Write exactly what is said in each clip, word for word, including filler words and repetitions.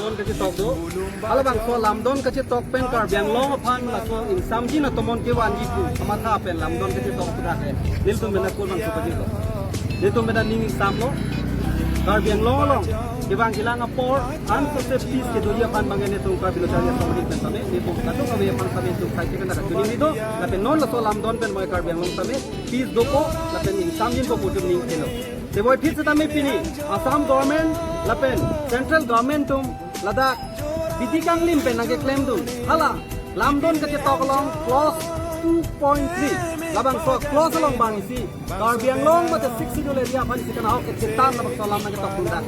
Lamdon kachetok do. Halabangso lamdon kachetok pen Karbi Anglong aphan laso ingsamjin atomon kevanji pu kamatha pen lamdon kachetok pu dak ke. Nelitum mena kur bangso kachetok. Nelitum mena ning ingsamlo. Karbi Anglong along kevang kelang apor, an sose peace kedoji aphan abang nelitum Karbi Lo Charli Asong ahin pen tame, nelitum kadokave aphan tame nelitum kaike pen dak kachini do, lapen non laso lamdon pen moi Karbi Anglong tame peace dopo, lapen ingsamjin dopo pu ning kelo. Teboi phit setame pini Assam government lapen central government atum ladak bidi kanglim pen nangkeklemdun. Hala lamdon kachetok along clause two point three, labangso clause along abang isi Karbi Anglong mate Sixth Schedule area aphan isi kanahok kechetan labangso alam nangketokdun dak.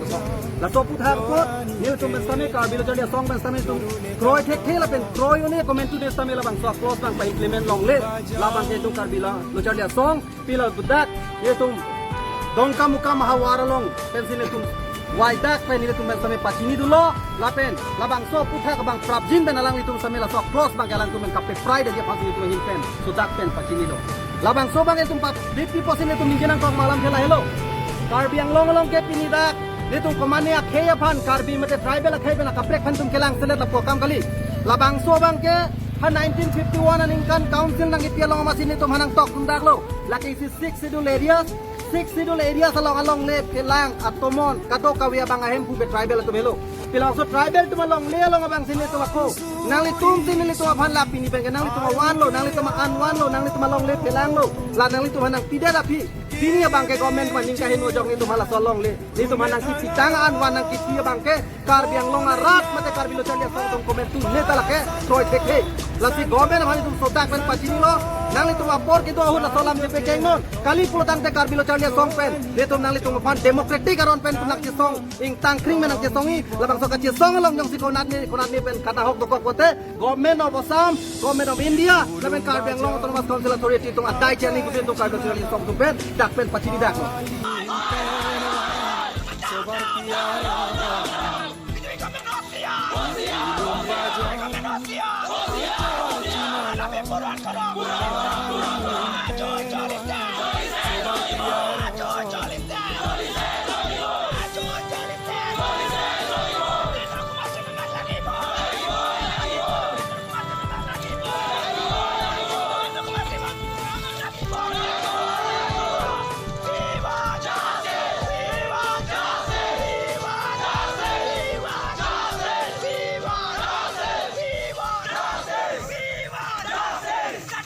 Laso aphuthak apot nelitum pen setame, Karbi Lo Charli Asong pen setame nelitum kroi thekthe lapen kroi un-e komantu ne setame labangso clause abang pa-implement longle. Labang ke nelitum Karbi Lo Charli Asong pilo pu dak, nelitum Dongkamukam ahavar along pensi nelitum wai dak pen nelitum pen setame pachini dolo, lapen labangso aphuthak abang prapjin pen alanglitum setame laso clause abang ke alangtum pen kapepraidetji aphan nelitum ahin pen so dak pen pachini do. Labangso abang nelitum pa bit pi pusi nelitum ningje nangkok ma alam ke lahelo. Karbi Anglong along ke pini dak nelitum komatne akhei aphan, Karbi mate tribal akhei pen akaprek aphan nelitum kelang selet lapu akam kali. Labangso abang ke ha nineteen fifty-one aningkan council nangkepi along amatsi nelitum aphan nangtokdun daklo. Lake isi Sixth Schedule areas, Sixth Schedule areas along alongle phelang atomon kadokave abang ahemphu ke tribal atum helo. Pilangso tribal atum alongle along abangsi nelitum ako, nanglitum si nelitum aphan la pini pen ke nanglitum avanlo, nanglitum a-an vanlo, nanglitum alongle phelanglo, la nanglitum aphan nangpidet aphi. Pini abang ke government aphan ning kaheno jok nelitum hala so longle. Nelitum aphan nangkipi tang an van nangkipi abang ke Karbi Anglong arat mate Karbi Lo Charli Asong atum komantu ne ta lake kroi thekthe. Lasi government aphan nelitum so dak pen pachinilo. Nanglitum apor kedo ahut laso alam chepekengnon. Kali pulotangte Karbi Lo Charli Asong pen nelitum nanglitum aphan democratic aron pen nangkesong, ingtang kring pen nangkesongji. Labangso kachesong along jongsi konatne konatne pen kanahok dokok pote Government of Assam, Government of India, lapen Karbi Anglong Autonomous Council Authority atum adai chani kutin atum Karbi Lo Charli Asong atum pen dak pen pachini daklo.